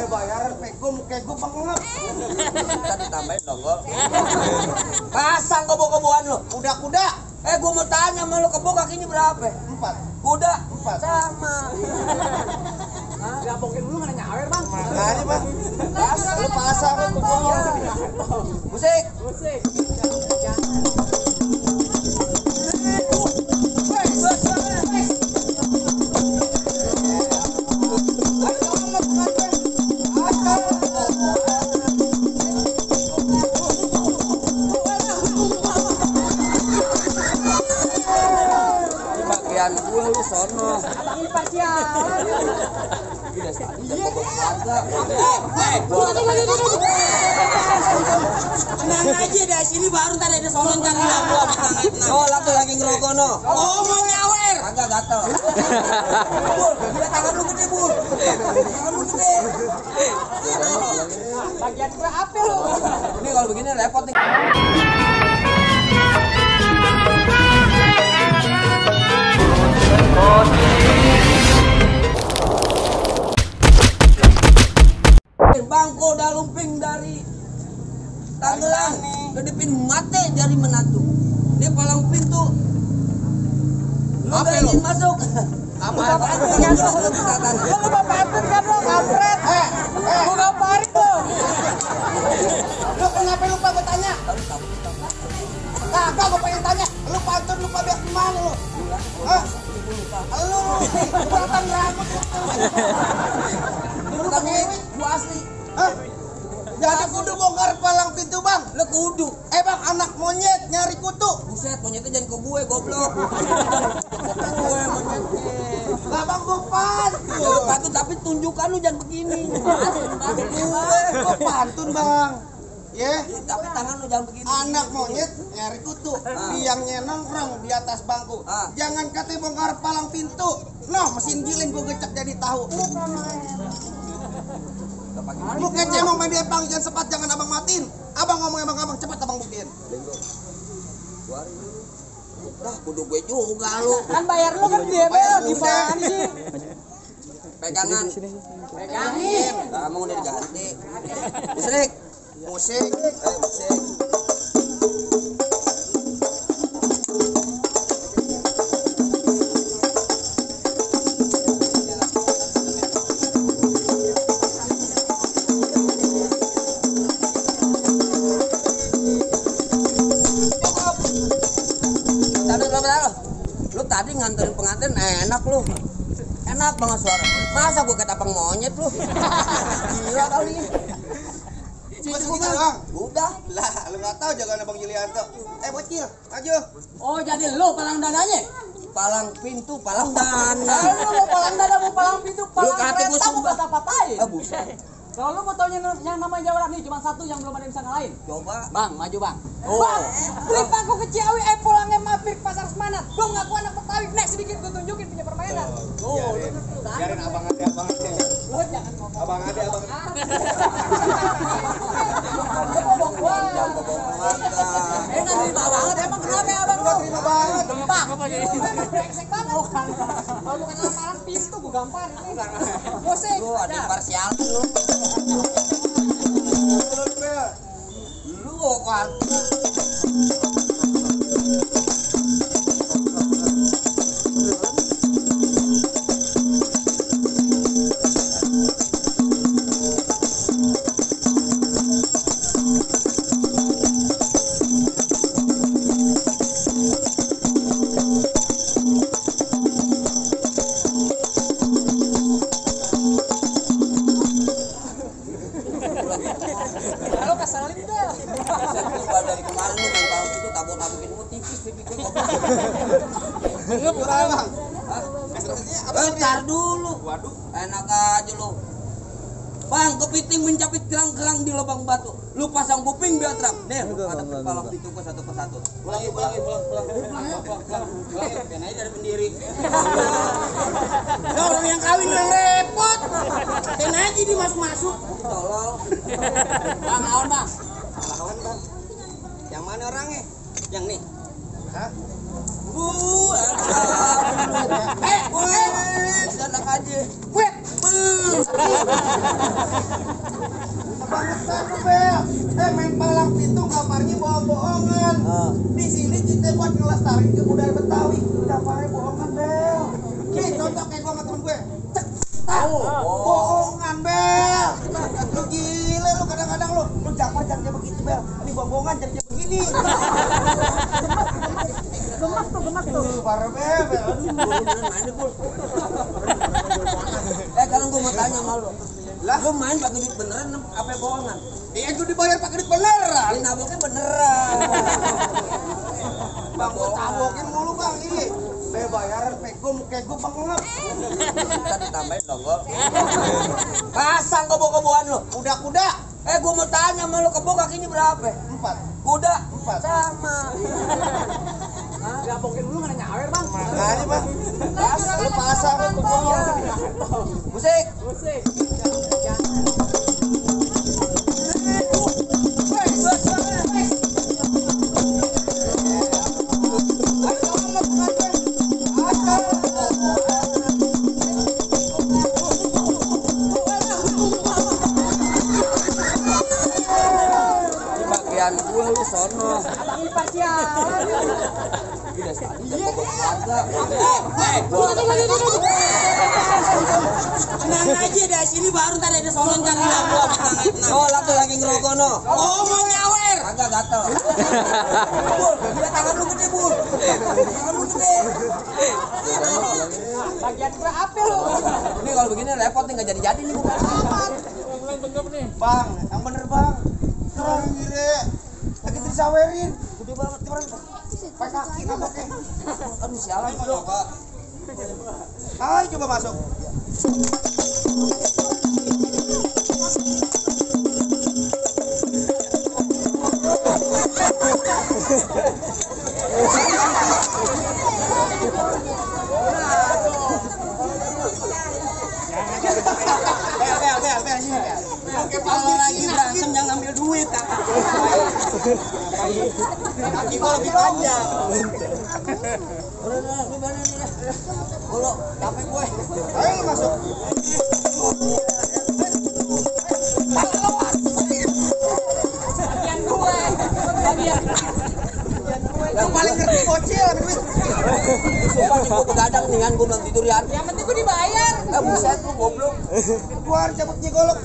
bayaran pegum pengep. Kita ditambahin dong, Gol. Pasang kebo-keboan lo. Kuda-kuda. Gua mau tanya sama lo, kebo kakinya berapa? 4. Kuda 4. sama. Gapokin dulu nggak nyawer bang. Makanya bang. Lu pasang kebongnya. Musik. Bagian gue lu sono. Abang imparsial. Udah tadi jam keluarga. Tenang aja dari sini baru ntar ada solon ntar gua. Oh, lah tuh lagi ngerokok no. Oh mau nyawer. Kagak gatel. Bul, gila tangan lu gede, Bul. Tangan lu gede. Bagian gua apa lu? Ini kalau begini repot nih. Bangko udah lumping dari Tangerang, kedipin mate dari Menatu. Dia palang pintu. Lu ingin masuk? Apa? Lu bapatin kan lu kampret. Gua gamparin lu. Lu kenapa lupa gue tanya? Kagak gue pengen tanya. Lu pantun lupa biar kemana lu? Hah? Lu potong rambut. Lu kan ngewek, gua asli. Hah? Jadi kudu bongkar palang pintu bang. Lu kudu. Bang anak monyet nyari kutu. Buset, monyetnya jangan ke gue, goblok. Ke gue monyetnya. Lah bang gue pantun. Ya, lu pantun tapi tunjukkan lu jangan begini. Gue pantun bang. Ya. Tapi tangan lu jangan begini. Anak monyet nyari kutu. Biangnya nongkrong di atas bangku. Jangan katanya bongkar palang pintu. Noh mesin giling gue gecek jadi tahu. Lu kece emang main dia bang, jangan sempat, jangan abang matiin. Abang ngomong emang abang cepat abang buktiin. Dah, kudu gue juga lu. Kan bayar lu kan dia gimana sih? Pegangan. Pegangin. Kamu udah diganti. Musik. Musik. Musik. Lu tadi nganterin pengantin enak lu. Enak banget suara. Masa gue kata abang monyet lu? Gila kali. Cuma segitu doang. Udah. Lah, lu nggak tahu jagoan abang Julianto. Bocil, maju. Oh jadi lu palang dadanya? Palang pintu, palang dana. Lu mau palang dada mau palang pintu, palang kata gua kereta mau sumpah. patah-patahin. Buset. Kalau lu mau taunya yang namanya Jawa nih cuma satu yang belum ada yang bisa ngalahin. Coba. Bang, maju bang. Oh. Bang, beli paku ke Ciawi, pulangnya mampir ke pasar Semanat. Gua ngaku anak Betawi. Nek sedikit gua tunjukin punya permainan. Biarin abang ade. Lu jangan ngomong. Abang ade. Jangan bohong keluarga. Nggak terima banget, emang kenapa ya abang lu? Nggak terima banget. Dempak. Brengsek banget. Kalau bukan lamaran pintu gua gamparin. Musik. Lu ada imparsial lu. Lu kan. Kalau kesalin dah. Saya dari kemarin lu main palang itu tabok-tabokin gua tipis pipi gua goblok. Lu berapa bang? Ntar dulu. Waduh. Enak aja lu. Bang, kepiting mencapit kerang-kerang di lubang batu. Lu pasang kuping biar terang. Nih, lu hadapin palang pintu gua satu persatu. Pulang. Biar aja dari pendiri. Nah, orang yang kawin yang repot. Dan aja dimasuk-masuk. Tolol. Bang, lawan bang. Lawan bang. Yang mana orangnya? Yang nih. Hah? Enak aja. Weh. gitu Bel. Ini bongongan jadi begini. Gemak tuh. Parah Bel. Main deh, Bul. Sekarang gua mau tanya sama lu. Lah, lu main pakai duit beneran apa bohongan? Iya, gua dibayar pakai duit beneran. Ini naboknya beneran. Bang, gua tabokin mulu Bang ini. Bayaran pegum kegum Bang ngap. Kita ditambahin dong, Gol. Pasang kebo-keboan lu. Kuda-kuda Gua mau tanya sama lu, kebo kakinya berapa? 4. Kuda 4. sama. Gabokin dulu nggak nyawer bang. Makanya Bang. Lu pasang Musik. Di bagian gue lu sono. Abang imparsial. Udah tadi jam kagak. Tenang aja dari sini baru tadi ada sonon kan Oh, lah tuh lagi ngerokok no. Oh, mau nyawer. Kagak gatel. Bul, gila tangan lu gede, Bul. Tangan lu gede. Bagian berapa lu? Ini kalau begini repot nih, nggak jadi-jadi nih bukan. Bang, yang bener Bang. Keren gile. Lagi disawerin. Gede banget keren. Pakai kaki naboknya. Aduh, sialan bro. Ayo coba masuk. Bel, sini Bel. Kalau lagi berantem jangan ambil duit. Kaki gua lebih panjang. Udah, lu mana nih? Kalau capek gue. Ayo lu masuk. Bagian gue. Yang paling ngerti bocil ambil duit. Sumpah nih gue begadang nih kan, gue belum tidur ya. Yang penting gue dibayar. Buset lu goblok. Gua harus cabut nyigolok.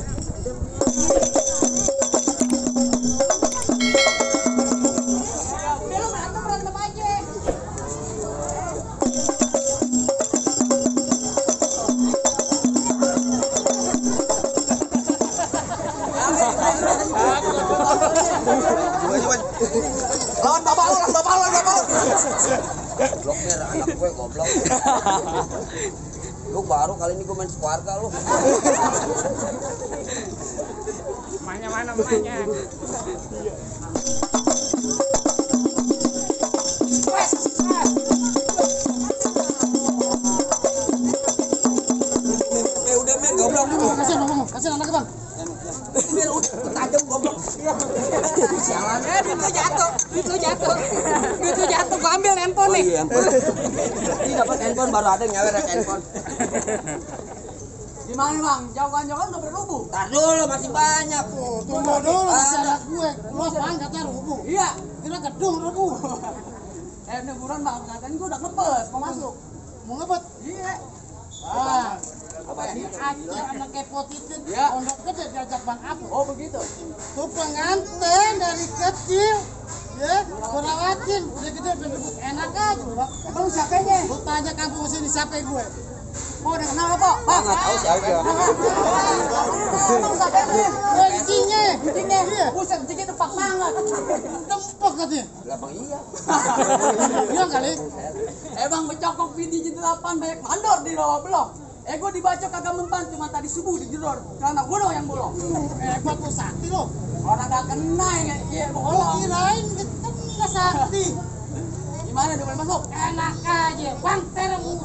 Udah lu berantem aja. Lawan bapak lu. Goblok nih anak gue goblok. Lu baru kali ini gue main sekeluarga lu. Mana. Udah men goblok. Kasih anaknya bang. Ini udah tajam goblok. Sialan. Duit lu jatuh. Gua ambil handphone nih. Iya, handphone. Ini dapat handphone baru ada yang nyawer handphone. Gimana bang? Jauhan-jauhan udah berlubuh. Tar dulu masih banyak. Tunggu dulu masih Ada. anak gue. Lu apaan katanya rubuh? Iya. Kira gedung rubuh. Ini buruan bang. Katanya gue udah ngepes mau masuk. Mau ngebet? Iya. Wah, Apa si Aceh anak kepot itu Ya. pondok gede diajak Bang Apu. Oh begitu. Tuh pengantin dari kecil. Ya, gue rawatin. Udah gitu udah debut enak aja. Bang. Emang lu siapanya? Lu tanya kampung sini siapa gue? Oh udah kenal kok. Bang enggak tahu siapa. Emang siapanya? Gue incinya. Kucingnya. Iya. Buset kucingnya tepak banget. Dempok katanya. Lah Bang iya. Iya kali. Bang becokok video jadi 8 banyak mandor di bawah belum. Gue dibacok kagak mempan cuma tadi subuh di jedor. Celana gue dong yang bolong. Hebat lu sakti lo. Orang gak kena ya iya Lu bolong. kirain ketemu sakti. Gimana udah boleh masuk? Enak aja. Bang terong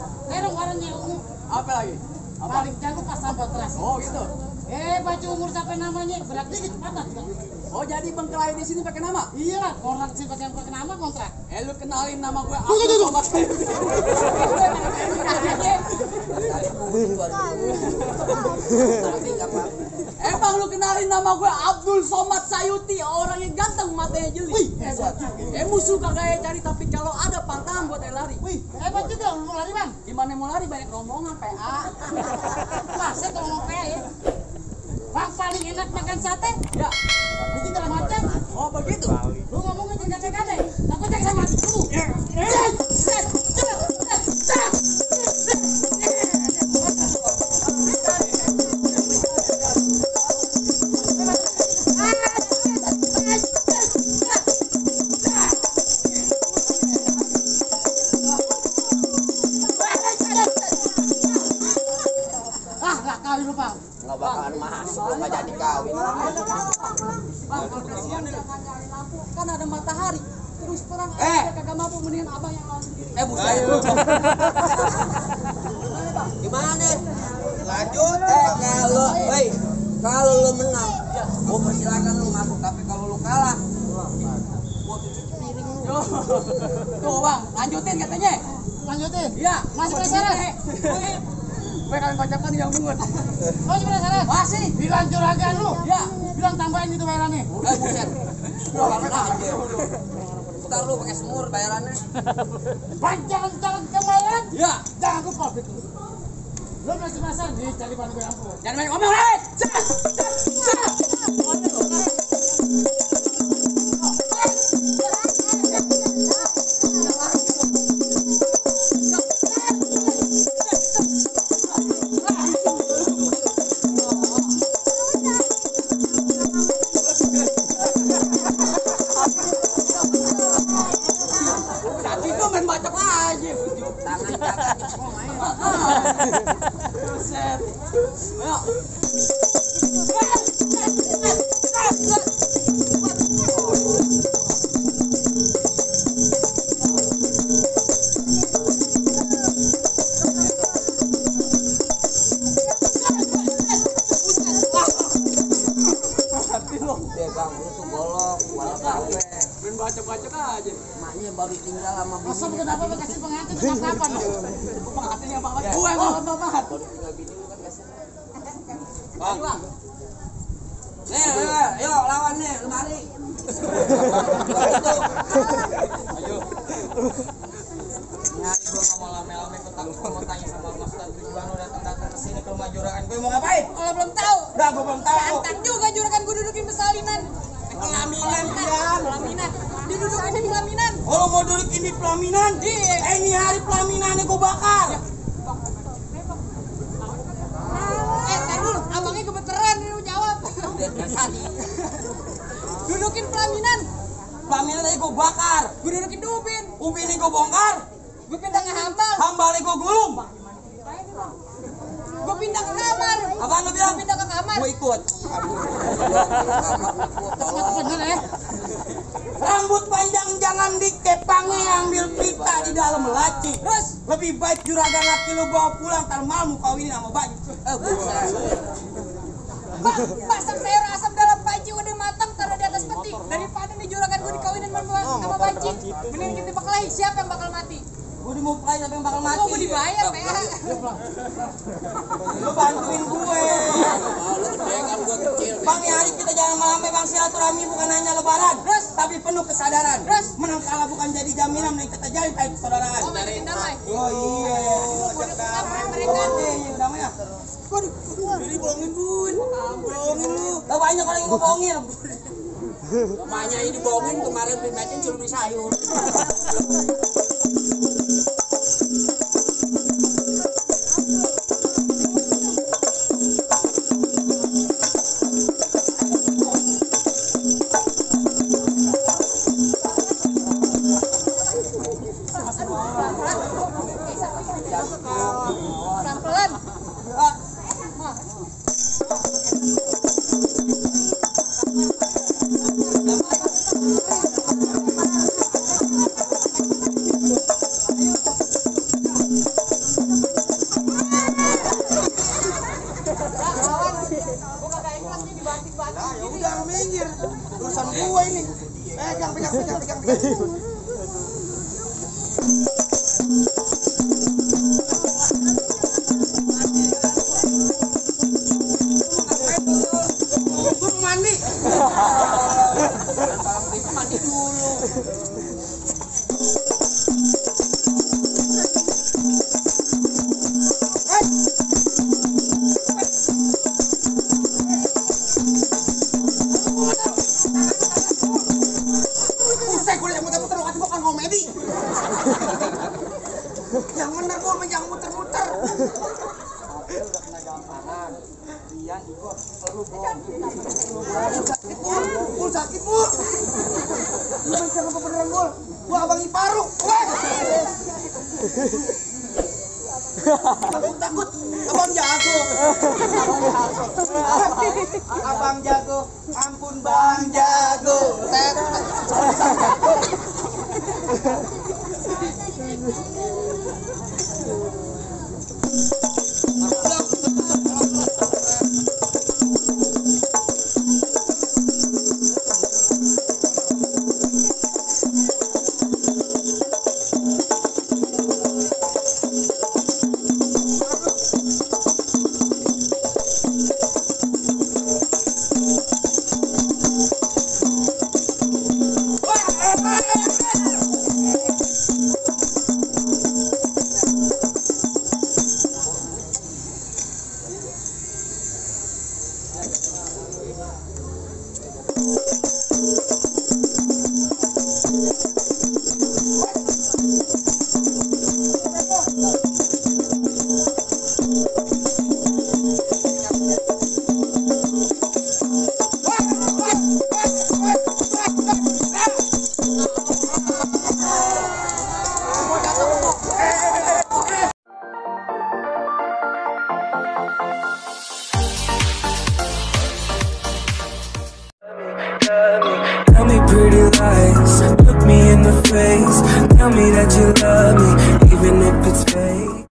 warnanya ungu. Apa lagi? Apa? Paling jago pas sambat terasi. Oh gitu. Baju umur sampai namanya berat dikit patah. Oh jadi bengkelai di sini pakai nama? Iya lah, kontrak sih pakai nama kontrak. Lu kenalin nama gue Tuh, tuh, tuh. Somad Sayuti. Bang lu kenalin nama gue Abdul Somad Sayuti, orang yang ganteng matanya jeli. Wih, hebat juga. Musuh kagak cari tapi kalau ada pantangan buat lari. Wih, hebat juga lu lari bang. Gimana mau lari banyak rombongan PA. Wah, saya kalau mau PA ya. Bang paling enak makan sate. Ya, Begini macam begitu. Lu ngomongnya cek-cek-cek. Aku cek sama kamu. Ah, nggak kawin lu, Pak. Nggak bakalan masuk, nggak jadi kawin. Bang, kalau kasihan jangan nyari lampu. Kan ada matahari. Terus terang kagak mampu mendingan abang yang lawan sendiri. Bukan. Gimana? Lanjut. Kalau lo menang, gua persilakan lo masuk. Tapi kalau lo kalah, gua cuci piring lo. Tuh bang, lanjutin katanya. Lanjutin. Iya, Masih penasaran? Gue kalian bacakan yang mungut. Masih penasaran? Masih. Bilang juragan lu. Ya. Bilang tambahin itu bayarannya. Buset. Gua banget aja. Ntar lu pakai semur bayarannya. Jangan kemarin. Ya. Jangan gue covid lu. Lu masih penasaran? Nih, cari ban gue lampu. Jangan main ngomong, Red. Tadi tuh main bacok aja. Tangan jaga semua main. Buset. Ayo. Dia bang, lu tuh golok, walau kafe. Main bacok-bacok aja. Maknya baru tinggal sama bini. Masa bukan apa kasih pengantin tetap kapan lu? Pengantinnya banget. Gue yang banget. Baru tinggal bini lu kan kasih. Bang. Nih, yuk lawan nih, lu mari. Ayo. Nyari gua nggak mau lame-lame mau tanya sama Mas Dan tujuan lu datang ke sini ke rumah juragan gue mau ngapain? Kalau belum tahu, Udah gua belum tahu. antang juga juragan gue dudukin pesalinan. Pelaminan pian. Pelaminan. Didudukin di pelaminan. Oh lu mau dudukin di pelaminan? Iya. Ini hari pelaminannya gua bakar. Tar dulu, abangnya gemeteran ini lu jawab. Dudukin pelaminan. Pelaminan tadi gua bakar. Gue dudukin di ubin. Ubin ini gua bongkar. Gue pindah ke hambal. Hambalnya gua gulung. Gue pindah ke kamar. Apaan lu bilang? Gue pindah ke kamar. Gua ikut. Bener ya? Rambut panjang jangan dikepangi, ambil pita di dalam laci. Terus Lebih baik juragan laki lu bawa pulang, ntar malam mu kawinin sama banyak. masak sayur asam dalam panci udah matang taruh di atas peti. Daripada nih juragan gue dikawinin sama panci. Mending kita berkelahi siapa yang bakal mati. Gua dimulai sampai yang bakal mati. Oh, gue dibayar PH. Lu bantuin gue. Bang, ya hari kita jangan malamnya bang, silaturahmi bukan hanya lebaran, tapi penuh kesadaran. Menang kalah bukan jadi jaminan, yang kita jalin kayak persaudaraan. Oh, ngajakin damai. Oh iya. Gue udah kesampean mereka. Iya, damai ya. Jadi bohongin bun. Bohongin lu. Lah banyak orang yang gue bohongin. Rumahnya ini bohongin kemarin beli macin suruh beli sayur. Pelan-pelan. Nah, ya udah minggir. Urusan gue ini. Pegang. Gue mandi. Mandi dulu. Pul sakit pul. Lu main sama beneran gol. Gua abang Iparu. Takut abang jago. Abang jago, ampun bang jago. Tell me pretty lies, look me in the face. Tell me that you love me, even if it's fake.